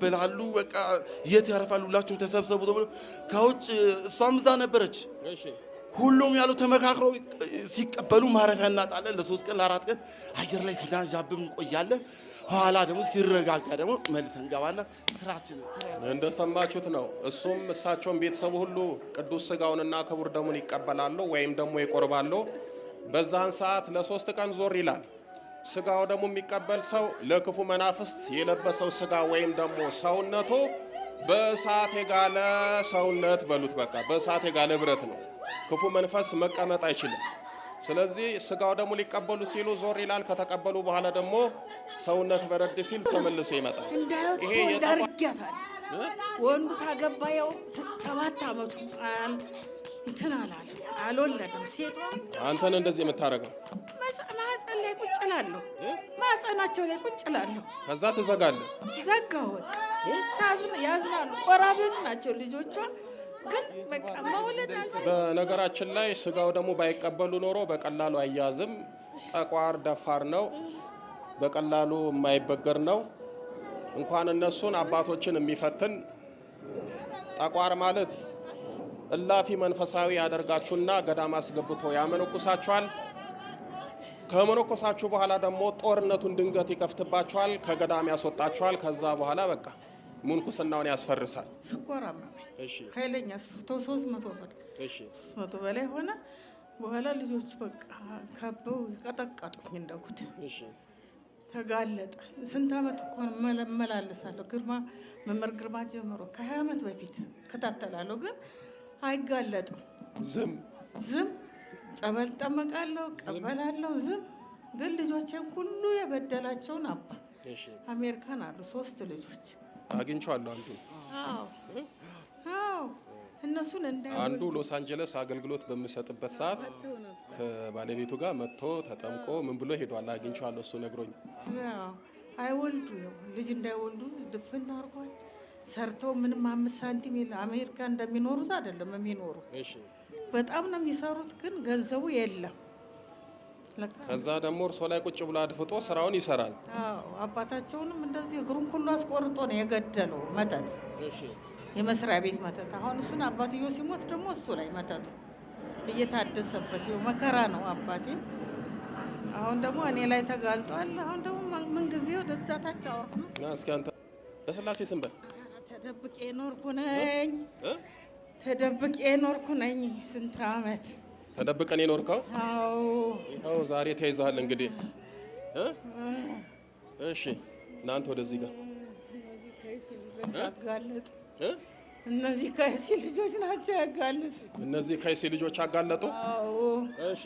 ይቀበላሉ። በቃ የት ያርፋሉ? ሁላችሁም ተሰብሰቡ ተብሎ ከውጭ እሷም እዛ ነበረች። ሁሉም ያሉ ተመካክረው ሲቀበሉ ማረፊያ እናጣለን። ለ3 ቀን ለ4 ቀን አየር ላይ ስናዣብብ እንቆያለን። ኋላ ደግሞ ሲረጋጋ ደግሞ መልሰን ገባና ስራችን እንደሰማችሁት ነው። እሱም እሳቸውን ቤተሰቡ ሁሉ ቅዱስ ስጋውንና ክቡር ደሙን ይቀበላሉ ወይም ደግሞ ይቆርባሉ። በዛን ሰዓት ለ3 ቀን ዞር ይላል። ስጋው ደግሞ የሚቀበል ሰው ለክፉ መናፍስት የለበሰው ስጋ ወይም ደግሞ ሰውነቱ በእሳት የጋለ ሰውነት በሉት፣ በቃ በእሳት የጋለ ብረት ነው። ክፉ መንፈስ መቀመጥ አይችልም። ስለዚህ ስጋው ደግሞ ሊቀበሉ ሲሉ ዞር ይላል። ከተቀበሉ በኋላ ደግሞ ሰውነት በረድ ሲል ተመልሶ ይመጣል። እንዳይወጡ እንዳርጊያታል። ወንዱ ታገባ ያው 7 ዓመቱ እንትን አላለም፣ አልወለደም። ሴቷ አንተን እንደዚህ የምታረገው ማህፀን ላይ ቁጭ እላለሁ፣ ማህፀናቸው ላይ ቁጭ እላለሁ። ከዛ ትዘጋለህ። ዘጋሁ። በቃ ያዝናሉ። ቆራቢዎች ናቸው ልጆቿ። ግን በቃ መውለድ አልፈልግም። በነገራችን ላይ ስጋው ደግሞ ባይቀበሉ ኖሮ በቀላሉ አያዝም። ጠቋር ደፋር ነው፣ በቀላሉ የማይበገር ነው። እንኳን እነሱን አባቶችን የሚፈትን ጠቋር ማለት እላፊ መንፈሳዊ ያደርጋችሁና ገዳም አስገብቶ ያመነኩሳችኋል። ከመነኮሳችሁ በኋላ ደግሞ ጦርነቱን ድንገት ይከፍትባችኋል፣ ከገዳም ያስወጣችኋል። ከዛ በኋላ በቃ ምንኩስናውን ያስፈርሳል። ስኳር አመመኝ ኃይለኛ 300 ብር 300 በላይ ሆነ። በኋላ ልጆች በቃ ከበው ቀጠቀጡኝ እንደ ጉድ። ተጋለጠ። ስንት ዓመት እኮ እመላለሳለሁ። ግርማ መምህር ግርማ ጀምሮ ከ20 ዓመት በፊት እከታተላለሁ፣ ግን አይጋለጥም። ዝም ዝም ጸበል እጠመቃለሁ፣ እቀበላለሁ። ዝም ግን ልጆቼን ሁሉ የበደላቸውን አባ አሜሪካን አሉ 3 ልጆች አግኝቼዋለሁ። አንዱ አዎ አዎ እነሱን አንዱ ሎስ አንጀለስ አገልግሎት በሚሰጥበት ሰዓት ከባለቤቱ ጋር መጥቶ ተጠምቆ ምን ብሎ ሄዷል። አግኝቼዋለሁ፣ እሱ ነግሮኝ። አዎ አይወልዱ፣ ይኸው ልጅ እንዳይወልዱ ድፍን አድርጓል። ሰርተው ምንም 5 ሳንቲም የለ። አሜሪካ እንደሚኖሩት አይደለም የሚኖሩት። በጣም ነው የሚሰሩት፣ ግን ገንዘቡ የለም። ከዛ ደግሞ እርሶ ላይ ቁጭ ብሎ አድፍጦ ስራውን ይሰራል። አዎ አባታቸውንም እንደዚህ እግሩን ሁሉ አስቆርጦ ነው የገደለው። መተት፣ የመስሪያ ቤት መተት። አሁን እሱን አባትየው ሲሞት ደግሞ እሱ ላይ መተቱ እየታደሰበት ይኸው መከራ ነው አባቴ። አሁን ደግሞ እኔ ላይ ተጋልጧል። አሁን ደግሞ ምን ጊዜ ወደዛ ታች አወርዱ። ና እስኪ አንተ በስላሴ ስም በል። ተደብቄ ኖርኩ ነኝ፣ ተደብቄ ኖርኩ ነኝ። ስንት አመት ተደብቀን የኖርከው? አዎ። ይኸው ዛሬ ተይዘሃል እንግዲህ። እሺ እናንተ ወደዚህ ጋር እነዚህ ከይሲ ልጆች ናቸው ያጋለጡ። እነዚህ ከይሲ ልጆች አጋለጡ? አዎ። እሺ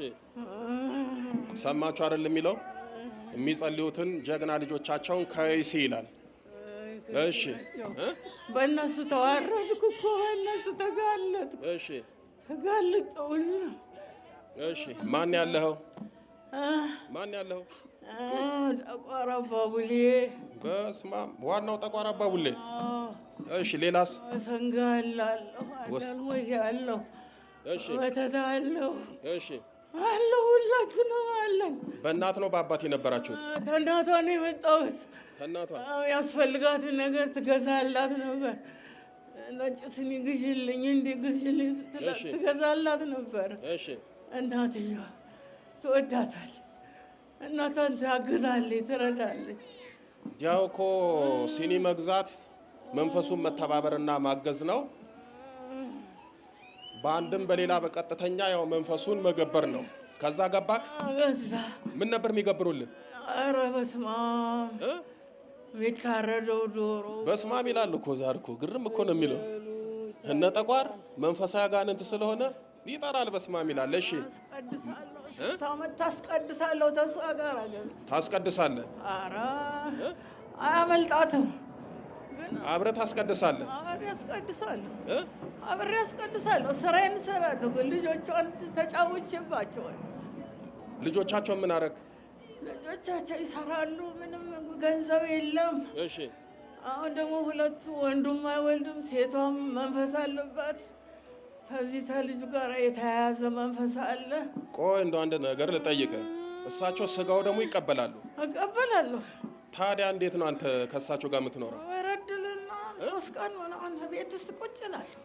ሰማችሁ አይደል የሚለው? የሚጸልዩትን ጀግና ልጆቻቸውን ከይሲ ይላል። እሺ በእነሱ ተዋረድኩ እኮ፣ በእነሱ ተጋለጥኩ። እሺ ተጋልጠውኝ። እሺ ማን ያለኸው? ማን ያለኸው? ጠቋር አባቡሌ። በስመ አብ ዋናው ጠቋር አባቡሌ። እሺ ሌላስ? ሰንጋላለሁ፣ አዳልሞቴ አለሁ፣ ወተት አለሁ። እሺ አለሁ፣ ሁላችንም አለን። በእናት ነው በአባት የነበራችሁት? ከእናቷ ነው የመጣሁት። ከእናቷ? ያስፈልጋትን ነገር ትገዛላት ነበር። ነጭ ስኒ ግዢልኝ፣ እንዲህ ግዢልኝ ትገዛላት ነበር። እናትየዋ ትወዳታለች። እናቷን ታግዛለች፣ ትረዳለች። ያው እኮ ሲኒ መግዛት መንፈሱን መተባበርና ማገዝ ነው። በአንድም በሌላ በቀጥተኛ ያው መንፈሱን መገበር ነው። ከዛ ገባክ? ገዛ። ምን ነበር የሚገብሩልህ? ኧረ በስመ አብ የሚታረደው ዶሮ። በስመ አብ ይላል እኮ ዛር እኮ ግርም እኮ ነው የሚለው። እነ ጠቋር መንፈሳዊ አጋንንት ስለሆነ ይጠራል፣ በስመ አብ ይላል። እሺ ታስቀድሳለሁ፣ ተሷ ጋር አገብቼ ታስቀድሳለህ? ኧረ አያመልጣትም። አብረህ ታስቀድሳለህ? አብሬ አስቀድሳለሁ፣ አብሬ አስቀድሳለሁ። ስራዬን እሰራለሁ። ግን ልጆቿን ተጫውቼባቸዋለሁ። ልጆቻቸውን ምን አደረግ? ልጆቻቸው ይሰራሉ፣ ምንም ገንዘብ የለም። እሺ አሁን ደግሞ ሁለቱ ወንዱም አይወልድም፣ ሴቷም መንፈስ አለባት። ከዚህ ከልጁ ጋር የተያያዘ መንፈስ አለ። ቆይ እንደው አንድ ነገር ልጠይቅህ። እሳቸው ስጋው ደግሞ ይቀበላሉ? እቀበላለሁ። ታዲያ እንዴት ነው አንተ ከእሳቸው ጋር የምትኖረው? ወረድልና 3 ቀን ምናምን ቤት ውስጥ ቁጭ እላለሁ።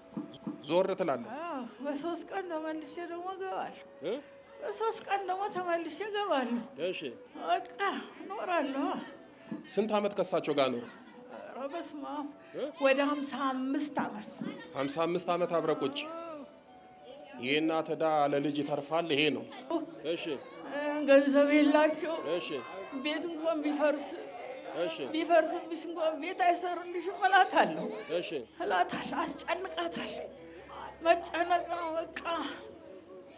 ዞር ትላለህ? አዎ፣ በ3 ቀን ተመልሼ ደግሞ እገባለሁ። በ3 ቀን ደግሞ ተመልሼ እገባለሁ። እሺ፣ በቃ እኖራለሁ። ስንት ዓመት ከሳቸው ጋር ኖር? ኧረ በስመ አብ ወደ 55 ዓመት። 55 ዓመት አብረህ ቁጭ። የእናት ዕዳ ለልጅ ይተርፋል። ይሄ ነው። እሺ፣ ገንዘብ የላቸው። እሺ፣ ቤት እንኳን ቢፈርስ እሺ፣ ቢፈርስብሽ እንኳን ቤት አይሰሩልሽም እላታለሁ። እሺ፣ እላታለሁ፣ አስጨንቃታለሁ። መጨነቅ ነው በቃ፣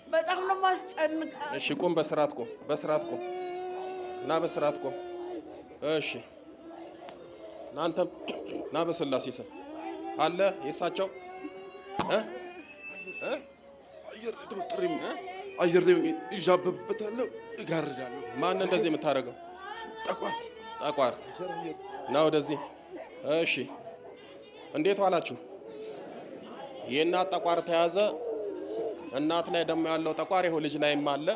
በጣም ነው የማስጨንቃት። እሺ፣ ቁም፣ በስርዓት ቁም፣ በስርዓት ቁም እና በስርዓት ቁም። እሺ፣ እናንተም ና በስላሴ ስም አለ የእሳቸው አየር ላይ ተወጥሬ አየር ላይ ይዣበብበታለሁ፣ እጋርዳለሁ። ማን እንደዚህ የምታደርገው? ጠቋር። ጠቋር ና ወደዚህ። እሺ፣ እንዴት ዋላችሁ? የእናት ጠቋር ተያዘ። እናት ላይ ደግሞ ያለው ጠቋር ይኸው ልጅ ላይም አለ።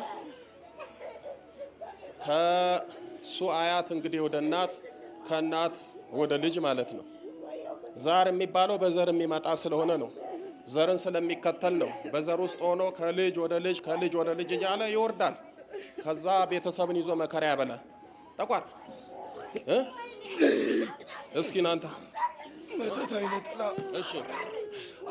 ከሱ አያት እንግዲህ ወደ እናት፣ ከእናት ወደ ልጅ ማለት ነው። ዛር የሚባለው በዘር የሚመጣ ስለሆነ ነው። ዘርን ስለሚከተል ነው። በዘር ውስጥ ሆኖ ከልጅ ወደ ልጅ ከልጅ ወደ ልጅ እያለ ይወርዳል። ከዛ ቤተሰብን ይዞ መከራ ያበላል። ጠቋር እስኪ እናንተ መተት አይነ ጥላ። እሺ፣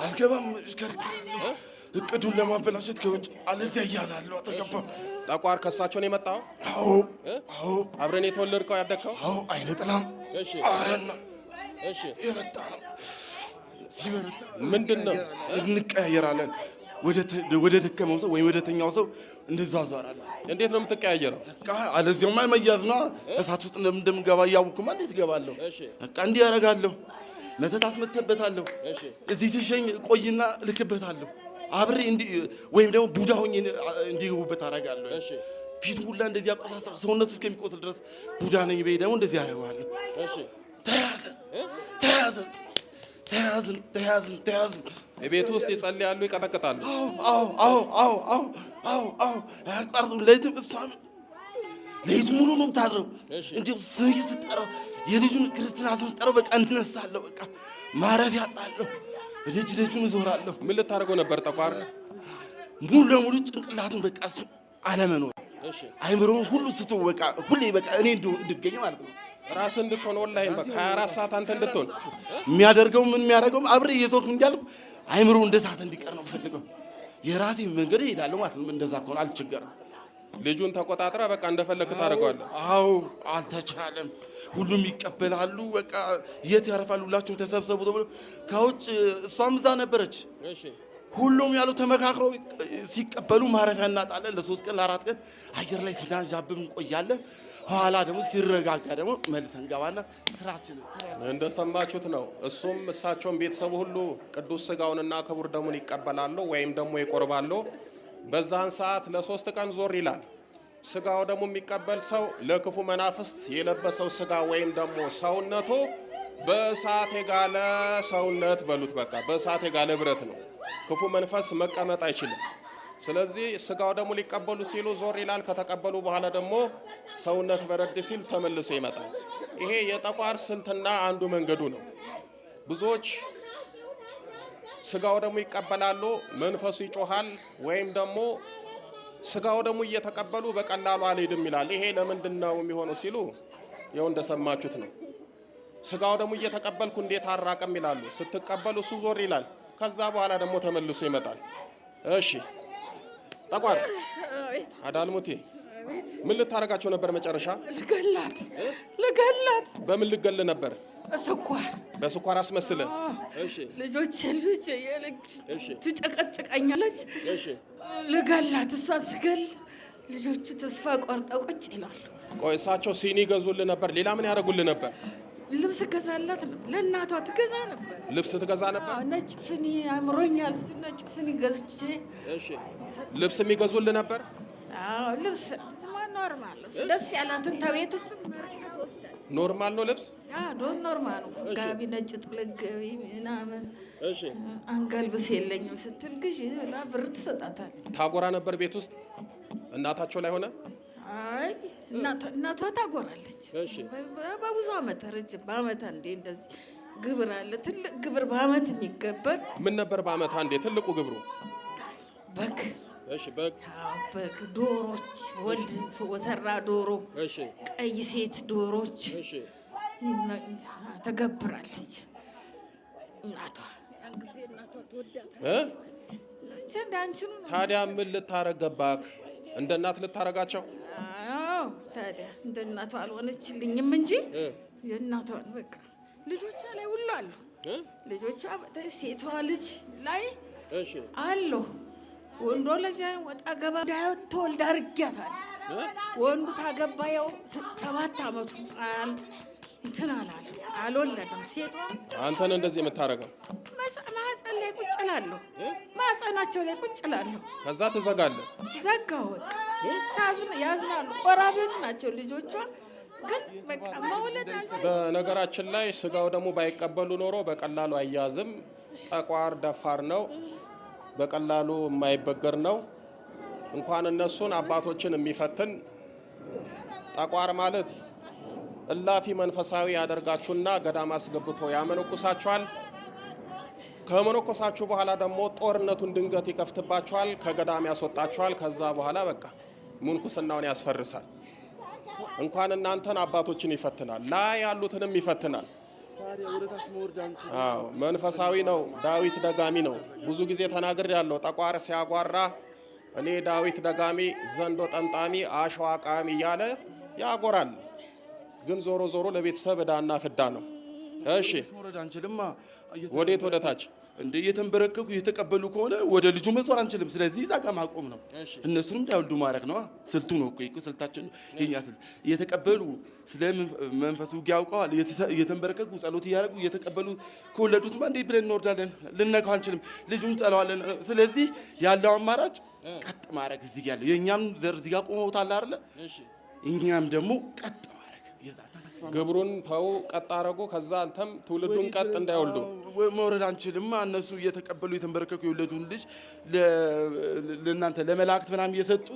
አልገባም፣ እሽከረከራለሁ። እቅዱን ለማበላሸት ከውጭ አለዚያ እያዛለሁ። አልተገባም። ጠቋር ከሳቸው ነው የመጣው? አዎ፣ አዎ። አብረን የተወለድከው ያደግከው? አዎ፣ አይነ ጥላም። እሺ፣ አብረን እሺ፣ የመጣ ነው። ሲበረታ ምንድን ነው? እንቀያየራለን። ወደ ደከመው ሰው ወይም ወደ ተኛው ሰው እንዟዟራለን። እንዴት ነው የምትቀያየረው? በቃ አለዚያማ መያዝ ነው። እሳት ውስጥ እንደምገባ እያወኩማ እንዴት እገባለሁ? እሺ፣ በቃ እንዲህ ያደርጋለሁ። መተት አስመተበታለሁ። እሺ፣ እዚህ ሲሸኝ ቆይና ልክበታለሁ። አብሬ እንዲህ ወይም ደግሞ ቡዳ ሆኜ እንዲገቡበት አደርጋለሁ። እሺ፣ ፊቱ ሁላ እንደዚህ አቆሳስር ሰውነቱ እስከሚቆስል ድረስ ቡዳ ነኝ በይ ደግሞ እንደዚህ አደርገዋለሁ። እሺ፣ ተያዘ ተያዘ ተያዝን ተያዝን ተያዝን። ቤት ውስጥ ይጸልያሉ፣ ይቀጠቅጣሉ። አዎ አዎ አዎ አዎ አዎ አዎ አያቋርጡም። ሌሊትም እሷም ሌሊቱ ሙሉ ነው የምታድረው። እንዲሁ ስም ስጠራው የልጁን ክርስትና ስም ስጠራው በቃ እንትነሳለሁ። በቃ ማረፊያ አጥራለሁ። ደጅ ደጁን እዞራለሁ። ምን ልታደርገው ነበር ጠቋር? ሙሉ ለሙሉ ጭንቅላቱን በቃ እሱ አለመኖር አይምሮውን ሁሉ ስቶ በቃ ሁሌ በቃ እኔ እንድገኝ ማለት ነው። ራስህ እንድትሆን ወላሂ በቃ 24 ሰዓት አንተ እንድትሆን የሚያደርገው ምን የሚያደርገው አብሬ እየዞርኩ እንዳልኩ አይምሮ እንደ ሰዓት እንዲቀር ነው የምፈልገው። የራሴ መንገድ እሄዳለሁ ማለት ነው። እንደዛ ከሆነ አልቸገርም። ልጁን ተቆጣጥረ በቃ እንደፈለክ ታደርገዋለህ። አዎ፣ አልተቻለም። ሁሉም ይቀበላሉ። በቃ የት ያርፋሉ? ሁላችሁም ተሰብሰቡ ተብሎ ከውጭ እሷም እዛ ነበረች። እሺ፣ ሁሉም ያሉ ተመካክረው ሲቀበሉ ማረፊያ እናጣለን። ለ3 ቀን ለ4 ቀን አየር ላይ ስናንዣብብ እንቆያለን። ኋላ ደግሞ ሲረጋጋ ደግሞ መልሰን ገባና ስራችን እንደሰማችሁት ነው። እሱም እሳቸውም ቤተሰቡ ሁሉ ቅዱስ ስጋውንና ክቡር ደሙን ይቀበላሉ ወይም ደግሞ ይቆርባሉ። በዛን ሰዓት ለ3 ቀን ዞር ይላል። ስጋው ደግሞ የሚቀበል ሰው ለክፉ መናፍስት የለበሰው ስጋ ወይም ደግሞ ሰውነቱ በእሳት የጋለ ሰውነት በሉት፣ በቃ በእሳት የጋለ ብረት ነው። ክፉ መንፈስ መቀመጥ አይችልም። ስለዚህ ስጋው ደግሞ ሊቀበሉ ሲሉ ዞር ይላል። ከተቀበሉ በኋላ ደግሞ ሰውነት በረድ ሲል ተመልሶ ይመጣል። ይሄ የጠቋር ስልትና አንዱ መንገዱ ነው። ብዙዎች ስጋው ደግሞ ይቀበላሉ፣ መንፈሱ ይጮሃል፣ ወይም ደግሞ ስጋው ደግሞ እየተቀበሉ በቀላሉ አልሄድም ይላል። ይሄ ለምንድን ነው የሚሆነው ሲሉ ይኸው እንደሰማችሁት ነው። ስጋው ደግሞ እየተቀበልኩ እንዴት አራቅም ይላሉ። ስትቀበሉ እሱ ዞር ይላል። ከዛ በኋላ ደግሞ ተመልሶ ይመጣል። እሺ ጠቋር አዳልሙቴ ምን ልታረጋቸው ነበር መጨረሻ? ልገላት ልገላት። በምን ልገል ነበር? ስኳር። በስኳር አስመስለ። እሺ፣ ልጆች ልጆች ትጨቀጭቀኛለች። እሺ፣ ልገላት። እሷን ስገል ልጆች ተስፋ ቆርጠው ቁጭ ይላሉ። ቆይ እሳቸው ሲኒ ይገዙልህ ነበር? ሌላ ምን ያደርጉልህ ነበር? ልብስ ገዛላት ነበር። ለእናቷ ትገዛ ነበር። ልብስ ትገዛ ነበር። አዎ፣ ነጭ ስኒ አምሮኛል ስትል ነጭ ስኒ ገዝቼ። እሺ፣ ልብስ የሚገዙልህ ነበር? አዎ፣ ልብስ ዝማ normal ልብስ ደስ ያላትን ተቤት ውስጥ መርጣ ትወስዳለች። normal ነው ልብስ? አዎ፣ normal ነው። ጋቢ ነጭ ጥልቅ ገቢ ምናምን። እሺ፣ አንገልብስ የለኝም ስትል ግዢ ብላ ብር ትሰጣታለች። ታጎራ ነበር ቤት ውስጥ እናታቸው ላይ ሆነ? አይ፣ እናቷ ታጎራለች። እሺ፣ በብዙ አመት ረጅም በአመት አንዴ እንደዚህ ግብር አለ፣ ትልቅ ግብር በአመት የሚገበር። ምን ነበር በአመት አንዴ ትልቁ ግብሩ? በግ። እሺ፣ በግ። አዎ፣ በግ፣ ዶሮች፣ ወልድ ወተራ ዶሮ፣ እሺ፣ ቀይ ሴት ዶሮች። እሺ፣ ተገብራለች እናቷ። ያን ጊዜ እናቷ ትወዳታለች። እ እንደ አንቺኑ ነው። ታዲያ ምን ልታረግ ገባክ? እንደ እናት ልታረጋቸው? አዎ፣ ታዲያ እንደ እናቷ አልሆነችልኝም እንጂ የእናቷን በቃ ልጆቿ ላይ ሁሉ አሉ። ልጆቿ በተለይ ሴቷ ልጅ ላይ እሺ፣ አሉ። ወንዶ ልጅ ወጣ ገባ እንዳትወልድ አድርጊያታለሁ። ወንዱ ታገባ ያው 7 አመቱ እንትን አላለም፣ አልወለደም። ሴቷ አንተን እንደዚህ የምታረገው? ማህፀን ላይ ቁጭ እላለሁ፣ ማህፀናቸው ላይ ቁጭ እላለሁ። ከዛ ትዘጋለህ። ዘጋሁ በቃ። ያዝናሉ። ቆራቢዎች ናቸው ልጆቿ፣ ግን በቃ መውለድ በነገራችን ላይ ስጋው ደግሞ ባይቀበሉ ኖሮ በቀላሉ አያዝም። ጠቋር ደፋር ነው፣ በቀላሉ የማይበገር ነው። እንኳን እነሱን አባቶችን የሚፈትን ጠቋር ማለት እላፊ መንፈሳዊ ያደርጋችሁና ገዳም አስገብቶ ያመነኩሳችኋል። ከመነኮሳችሁ በኋላ ደግሞ ጦርነቱን ድንገት ይከፍትባችኋል፣ ከገዳም ያስወጣችኋል። ከዛ በኋላ በቃ ምንኩስናውን ያስፈርሳል። እንኳን እናንተን አባቶችን ይፈትናል፣ ላይ ያሉትንም ይፈትናል። አዎ፣ መንፈሳዊ ነው። ዳዊት ደጋሚ ነው። ብዙ ጊዜ ተናግሬ ያለው ጠቋር ሲያጓራ እኔ ዳዊት ደጋሚ፣ ዘንዶ ጠምጣሚ፣ አሸዋ ቃሚ እያለ ያጎራል። ግን ዞሮ ዞሮ ለቤተሰብ ዕዳና ፍዳ ነው። እሺ፣ መውረድ አንችልማ። ወዴት? ወደ ታች። እንደ እየተንበረከኩ እየተቀበሉ ከሆነ ወደ ልጁ መዞር አንችልም። ስለዚህ እዛ ጋር ማቆም ነው። እነሱንም እንዳይወልዱ ማድረግ ነው። ስልቱ ነው እኮ፣ ይሄ ስልታችን ነው፣ የኛ ስልት። እየተቀበሉ ስለ መንፈሱ ውጊያ ያውቀዋል። እየተንበረከኩ ጸሎት እያደረጉ እየተቀበሉ ከወለዱትማ እንዴት ብለን እንወርዳለን? ልነካው አንችልም። ልጁን ጠለዋለን። ስለዚህ ያለው አማራጭ ቀጥ ማድረግ እዚህ ጋር ያለው የእኛም ዘር እዚህ ጋር ቆመውታል አይደለ? እኛም ደግሞ ቀጥ ማድረግ የዛ ተስፋ ግብሩን ተው፣ ቀጥ አረጉ። ከዛ አንተም ትውልዱን ቀጥ እንዳይወልዱ። መውረድ አንችልም። እነሱ እየተቀበሉ የተንበረከኩ የወለዱን ልጅ ለእናንተ ለመላእክት ምናምን እየሰጡ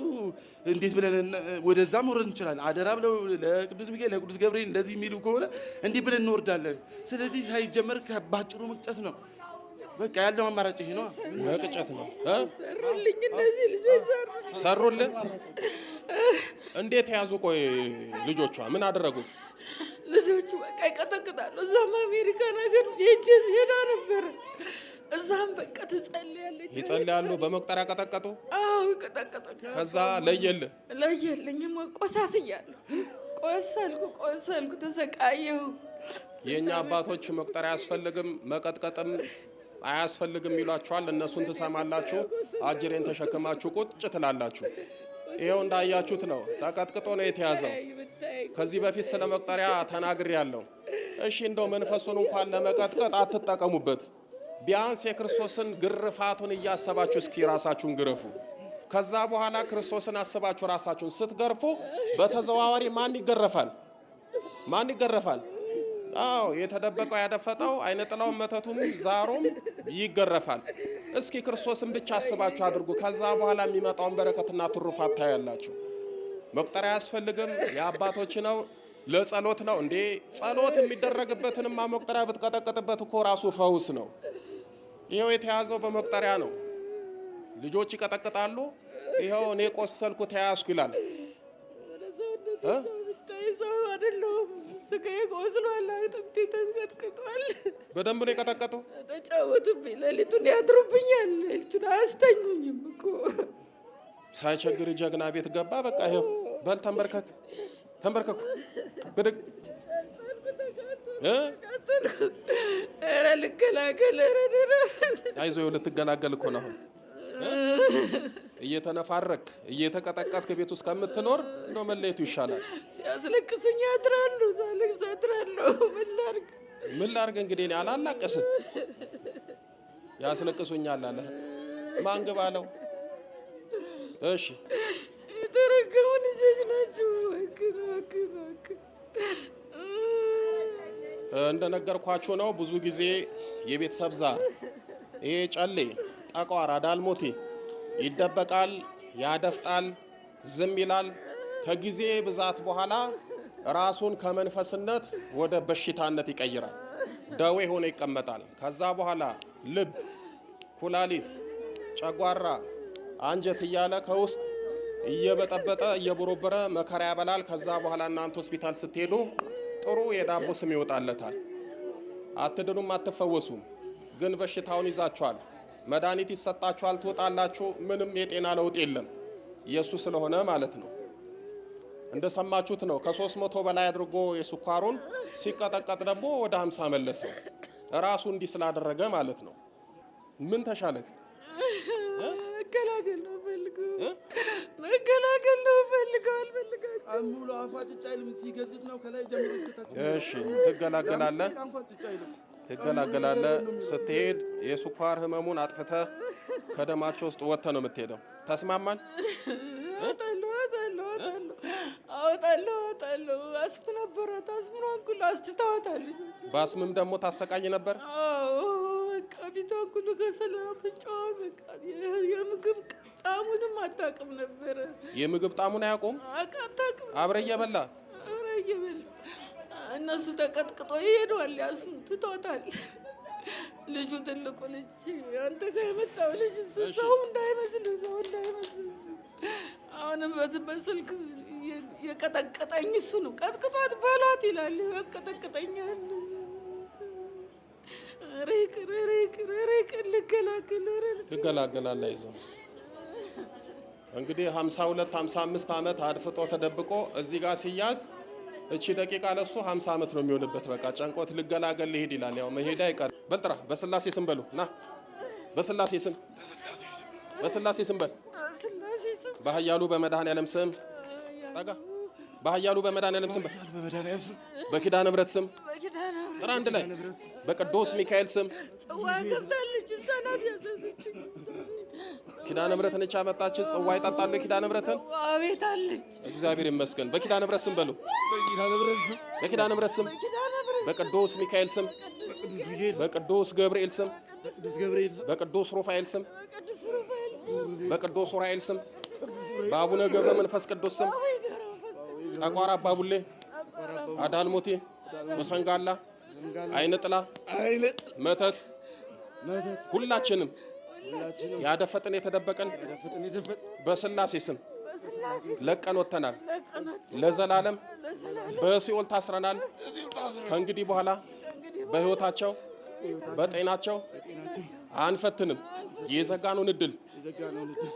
እንዴት ብለን ወደዛ መውረድ እንችላለን? አደራ ብለው ለቅዱስ ሚካኤል ለቅዱስ ገብርኤል እንደዚህ የሚሉ ከሆነ እንዲህ ብለን እንወርዳለን። ስለዚህ ሳይጀመር ባጭሩ መቅጨት ነው። በቃ ያለው አማራጭ ይሄ ነው። መቅጨት ነው። ሰሩልኝ፣ እነዚህ ልጆች ሰሩልኝ። ሰሩልህ? እንዴት ያዙ? ቆይ ልጆቿ ምን አደረጉ? ልጆቹ በቃ ይቀጠቅጣሉ። እዛም አሜሪካን ሀገር ሄጄ ሄዳ ነበር። እዛም በቃ ትጸልያለች። ይጸልያሉ። በመቁጠሪያ ቀጠቀጡ። አዎ፣ ይቀጠቅጡኛል። ከዛ ለየልህ? ለየልኝ። ቆሳስያለሁ። ቆሰልኩ፣ ቆሰልኩ፣ ተሰቃየሁ። የኛ አባቶች መቁጠሪያ አያስፈልግም መቀጥቀጥም አያስፈልግም ይሏችኋል። እነሱን ትሰማላችሁ። አጅሬን ተሸክማችሁ ቁጭ ትላላችሁ። ይኸው እንዳያችሁት ነው። ተቀጥቅጦ ነው የተያዘው። ከዚህ በፊት ስለ መቁጠሪያ ተናግሬ ያለው። እሺ፣ እንደው መንፈሱን እንኳን ለመቀጥቀጥ አትጠቀሙበት። ቢያንስ የክርስቶስን ግርፋቱን እያሰባችሁ እስኪ ራሳችሁን ግረፉ። ከዛ በኋላ ክርስቶስን አስባችሁ ራሳችሁን ስትገርፉ በተዘዋዋሪ ማን ይገረፋል? ማን ይገረፋል? አዎ፣ የተደበቀው ያደፈጠው አይነ ጥላው መተቱም ዛሩም ይገረፋል። እስኪ ክርስቶስን ብቻ አስባችሁ አድርጉ። ከዛ በኋላ የሚመጣውን በረከትና ትሩፋት ታያላችሁ። መቁጠሪያ አያስፈልግም። የአባቶች ነው፣ ለጸሎት ነው። እንዴ ጸሎት የሚደረግበትንማ መቁጠሪያ ብትቀጠቅጥበት እኮ ራሱ ፈውስ ነው። ይኸው የተያዘው በመቁጠሪያ ነው። ልጆች ይቀጠቅጣሉ። ይኸው እኔ ቆሰልኩ ተያዝኩ ይላል። ሰው አይደለሁም። ስጋዬ ቆስሏል፣ አጥንቴ ተቀጥቅጧል። በደንብ ነው የቀጠቀጡ። ተጫወቱብኝ። ሌሊቱን ያድሩብኛል። ሌሊቱን አያስተኙኝም እኮ። ሳይቸግር ጀግና ቤት ገባ። በቃ ይኸው በል ተንበርከክ፣ ተንበርከኩ፣ ብድግ። ኧረ ልገላገል፣ ኧረ አይዞህ፣ ልትገላገል እኮ ነው አሁን። እየተነፋረክ እየተቀጠቀጥክ ቤት ውስጥ ከምትኖር እንደው መለየቱ ይሻላል። ሲያስለቅሱኝ ያድራሉ። ሳለቅስ አድራለሁ። ምን ላድርግ? ምን ላድርግ እንግዲህ እኔ አላላቅስም። ያስለቅሱኛል አለ። ማን ግባ አለው? እሺ፣ የተረገሙ ልጆች ናቸው። እባክህ እባክህ እባክህ። እንደነገርኳችሁ ነው። ብዙ ጊዜ የቤተሰብ ዛር ይሄ ጨሌ፣ ጠቋር፣ አዳልሞቴ ይደበቃል፣ ያደፍጣል፣ ዝም ይላል። ከጊዜ ብዛት በኋላ ራሱን ከመንፈስነት ወደ በሽታነት ይቀይራል። ደዌ ሆኖ ይቀመጣል። ከዛ በኋላ ልብ፣ ኩላሊት፣ ጨጓራ፣ አንጀት እያለ ከውስጥ እየበጠበጠ እየቦረበረ መከራ ያበላል። ከዛ በኋላ እናንተ ሆስፒታል ስትሄዱ ጥሩ የዳቦ ስም ይወጣለታል። አትድኑም፣ አትፈወሱም። ግን በሽታውን ይዛችኋል። መድኃኒት ይሰጣችኋል፣ ትወጣላችሁ። ምንም የጤና ለውጥ የለም። የሱ ስለሆነ ማለት ነው። እንደሰማችሁት ነው። ከ300 በላይ አድርጎ የስኳሩን ሲቀጠቀጥ ደግሞ ወደ 50 መለሰው። ራሱ እንዲህ ስላደረገ ማለት ነው። ምን ተሻለክ? መገላገል ነው ፈልገው፣ መገላገል ነው ፈልገው። አልፈልጋቸውም። ሙሉ አፏ ጭጭ አይልም። ሲገዝት ነው ከላይ ጀምሮ እስከ ታች። እሺ ትገላገላለህ፣ ትገላገላለህ። ስትሄድ የስኳር ህመሙን አጥፍተህ ከደማቸው ውስጥ ወጥተህ ነው የምትሄደው። ተስማማን? አወጣለሁ፣ አወጣለሁ፣ አወጣለሁ፣ አወጣለሁ። አስም ነበራት። አስምሯን ሁሉ አስትተዋታለች። በአስምም ደግሞ ታሰቃይ ነበር። አዎ በቃ ፊቷን ሁሉ ከሰለ፣ አፍንጫዋን በቃ የምግብ ጣሙንም አታውቅም ነበረ። የምግብ ጣሙን አያውቁም። አታውቅም። አብረ እየበላ አብረ እየበላ እነሱ ተቀጥቅጦ ይሄዷል። ያስሙ ትቷታል። ልጁ ትልቁ ልጅ አንተ ጋር የመጣው ልጅ ሰው እንዳይመስል ሰው እንዳይመስል አሁንም በስልክ የቀጠቀጠኝ እሱ ነው። ቀጥቅጧት በሏት ይላል። ያስቀጠቅጠኛል። ኧረ ይቅር፣ ኧረ ይቅር፣ ኧረ ይቅር፣ ልገላገል፣ ኧረ ትገላገላለህ። አይዞህ። እንግዲህ 52 55 ዓመት አድፍጦ ተደብቆ እዚህ ጋር ሲያዝ እቺ ደቂቃ ለሱ 50 ዓመት ነው የሚሆንበት። በቃ ጨንቆት ልገላገል ልሄድ ይላል። ያው መሄድ አይቀርም። በል ጥራ። በስላሴ ስም በሉ ና። በስላሴ ስም፣ በስላሴ ስም በል። በኃያሉ በመድኃኔዓለም ስም ጠጋ። በኃያሉ በመድኃኔዓለም ስም በል። በኪዳነ ምሕረት ስም ጥራ። አንድ ላይ በቅዱስ ሚካኤል ስም። ጽዋ ገብታለች። እሷ ናት ያዘዘችኝ። ኪዳነ ምሕረት ነች ያመጣችን። ጽዋ ይጠጣሉ የኪዳነ ምሕረትን። አቤት አለች። እግዚአብሔር ይመስገን። በኪዳነ ምሕረት ስም በሉ። በኪዳነ ምሕረት ስም፣ በቅዱስ ሚካኤል ስም፣ በቅዱስ ገብርኤል ስም፣ በቅዱስ ሩፋኤል ስም፣ በቅዱስ ኡራኤል ስም፣ በአቡነ ገብረ መንፈስ ቅዱስ ስም፣ ጠቋር አባቡሌ፣ አዳልሞቴ፣ ወሰንጋላ፣ አይነ ጥላ፣ መተት ሁላችንም ያደፈጥን የተደበቀን በስላሴ ስም ለቀን ወጥተናል። ለዘላለም በሲኦል ታስረናል። ከእንግዲህ በኋላ በሕይወታቸው በጤናቸው አንፈትንም። የዘጋነውን እድል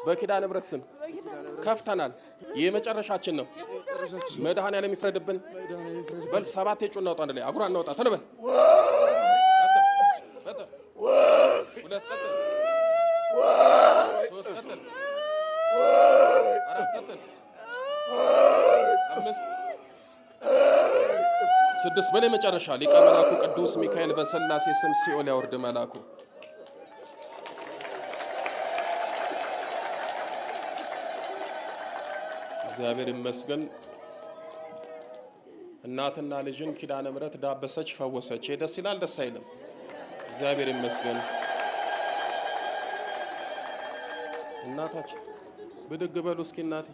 በኪዳነ ምሕረት ስም ከፍተናል። የመጨረሻችን ነው። መድኃኔዓለም ይፍረድብን። በል ሰባት የጩ እናውጣ፣ አንድ ላይ አጉራ እናውጣ። ቶሎ በል። ሁለት ቀጥል፣ ሶስት ቀጥል፣ አራት ቀጥል፣ አምስት፣ ስድስት በል። የመጨረሻ ሊቀ መላኩ ቅዱስ ሚካኤል በስላሴ ስም ሲኦል ያወርድ መላኩ። እግዚአብሔር ይመስገን። እናትና ልጅን ኪዳነ ምሕረት ዳበሰች፣ ፈወሰች። ደስ ይላል፣ ደስ አይልም? እግዚአብሔር ይመስገን። እናታችን ብድግ በሉ እስኪ እናቴ።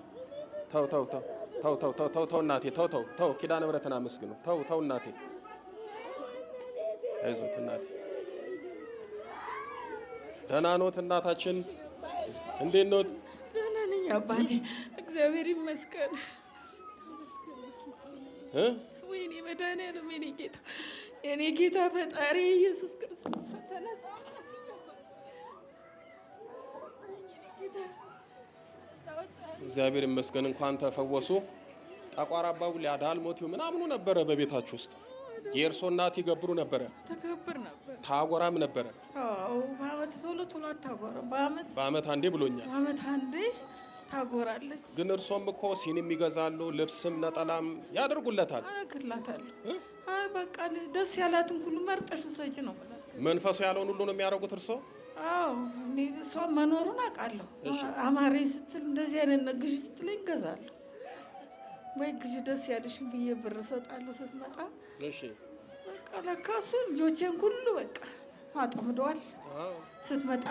ተው ተው ተው ተው ተው ተው ተው ተው እናቴ፣ ተው ተው ተው። ኪዳነ ምሕረትን አመስግኑ። ተው ተው እናቴ፣ አይዞት እናቴ። ደህና ኖት እናታችን? እንዴት ኖት? ደህና ነኝ አባቴ፣ እግዚአብሔር ይመስገን። ወይኔ መድኃኒዓለም የኔ ጌታ፣ የኔ ጌታ ፈጣሪ ኢየሱስ ክርስቶስ ተነሳ። እግዚአብሔር ይመስገን እንኳን ተፈወሱ። ጠቋር አባቡሌ፣ አዳልሞቴው ምናምኑ ነበረ በቤታችሁ ውስጥ። የእርሶ እናት ይገብሩ ነበረ? ተገብር ነበር። ታጎራም ነበረ? አዎ፣ በአመት ቶሎ ቶሎ አታጎራም። በአመት በአመት አንዴ ብሎኛል። በአመት አንዴ ታጎራለች። ግን እርሶም እኮ ሲኒም ይገዛሉ፣ ልብስም ነጠላም ያደርጉለታል። አረግላታለሁ። አይ በቃ ደስ ያላትን ሁሉ መርጠሽ ውሰጂ ነው የምላት። መንፈሱ ያለውን ሁሉ ነው የሚያደርጉት እርሶ? አዎ፣ እኔ እሷ መኖሩን አውቃለሁ። አማረኝ ስትል እንደዚህ አይነት ነው ግዢ ስትለኝ እገዛለሁ። ወይ ግዢ ደስ ያለሽን ብዬ ብር እሰጣለሁ ስትመጣ። በቃ ለካ እሱ ልጆቼን ሁሉ በቃ አጠምደዋል። ስትመጣ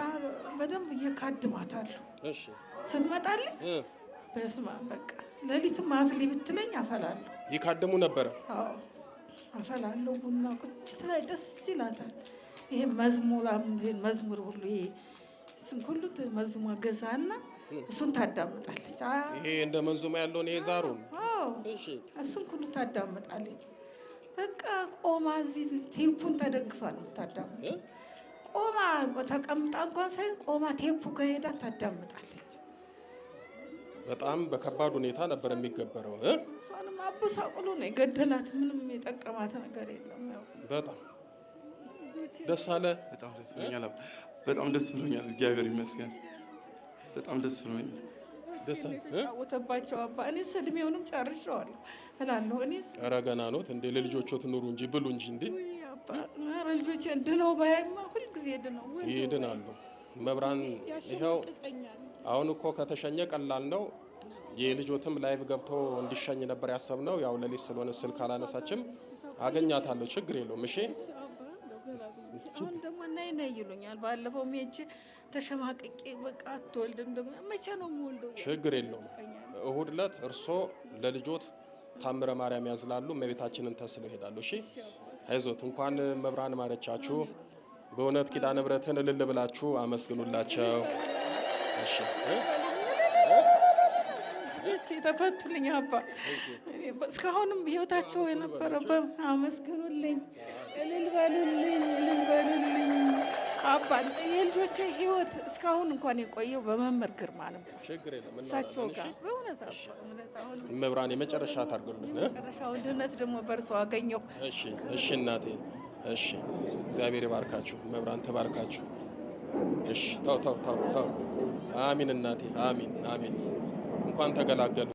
በደንብ እየካድማታለሁ። ስትመጣልኝ በስመ አብ በቃ ሌሊትም አፍሊ ብትለኝ አፈላለሁ። ይካድሙ ነበረ? አዎ። አፈላለሁ ቡና ቁጭ ትላለች፣ ደስ ይላታል። ይሄ መዝሙር መዝሙር ሁሉ ይሄ እሱን ሁሉ መዝሙር ገዛና እሱን ታዳምጣለች። ይሄ እንደ መንዙማ ያለውን ይሄ ዛሩን አዎ እሱን ሁሉ ታዳምጣለች። በቃ ቆማ እዚህ ቴፑን ተደግፋ ነው የምታዳምጠው። ቆማ ተቀምጣ እንኳን ሳይሆን ቆማ ቴፑ ጋር ሄዳ ታዳምጣለች። በጣም በከባድ ሁኔታ ነበር የሚገበረው። እሷንም አበሳቅሎ ነው የገደላት። ምንም የጠቀማት ነገር የለም። ያው በጣም ደስ አለ። በጣም ደስ ብሎኛል። በጣም ደስ ብሎኛል። እግዚአብሔር ይመስገን። በጣም ደስ ብሎኛል። ደስ አለ። የተጫወተባቸው አባ። እኔስ እድሜውንም ጨርሼዋለሁ እላለሁ። እኔስ ኧረ ገና ኖት እንዴ? ለልጆቾት ኑሩ እንጂ ብሉ እንጂ እንዴ። አባ ኧረ ልጆቼ ድነው ባያማ ሁልጊዜ ድነው ይድናሉ። መብራን ይኸው አሁን እኮ ከተሸኘ ቀላል ነው። የልጆትም live ገብቶ እንዲሸኝ ነበር ያሰብነው። ያው ሌሊት ስለሆነ ስልክ አላነሳችም። አገኛታለሁ፣ ችግር የለውም። እሺ አሁን ደግሞ ነይ ነይ ይሉኛል። ባለፈው ሄጄ ተሸማቅቄ በቃ አትወልድም ደግሞ መቼ ነው የምወልደው? ችግር የለውም። እሁድ ዕለት እርሶ ለልጆት ታምረ ማርያም ያዝላሉ፣ እመቤታችንን ተስለው ይሄዳሉ። እሺ አይዞት። እንኳን መብራን ማረቻችሁ። በእውነት ኪዳነ ምሕረትን እልል ብላችሁ አመስግኑላቸው። እሺ ልጆቼ ተፈቱልኝ አባ። እስካሁንም ህይወታቸው የነበረ አመስግኑልኝ፣ እልል በሉልኝ፣ እልል በሉልኝ አባ። የልጆቼ ህይወት እስካሁን እንኳን የቆየው በመምህር ግርማ ነበር፣ ችግር የለም። እሳቸው ጋር በእውነት አባ። እውነት አሁን መብራን የመጨረሻ ታርጉልን። የመጨረሻውን ድነት ደግሞ በእርሶ አገኘሁ። እሺ እሺ እናቴ እሺ፣ እግዚአብሔር ይባርካችሁ። መብራን ተባርካችሁ። እሺ ተው ተው ተው ተው። አሚን እናቴ አሚን አሚን። እንኳን ተገላገሉ።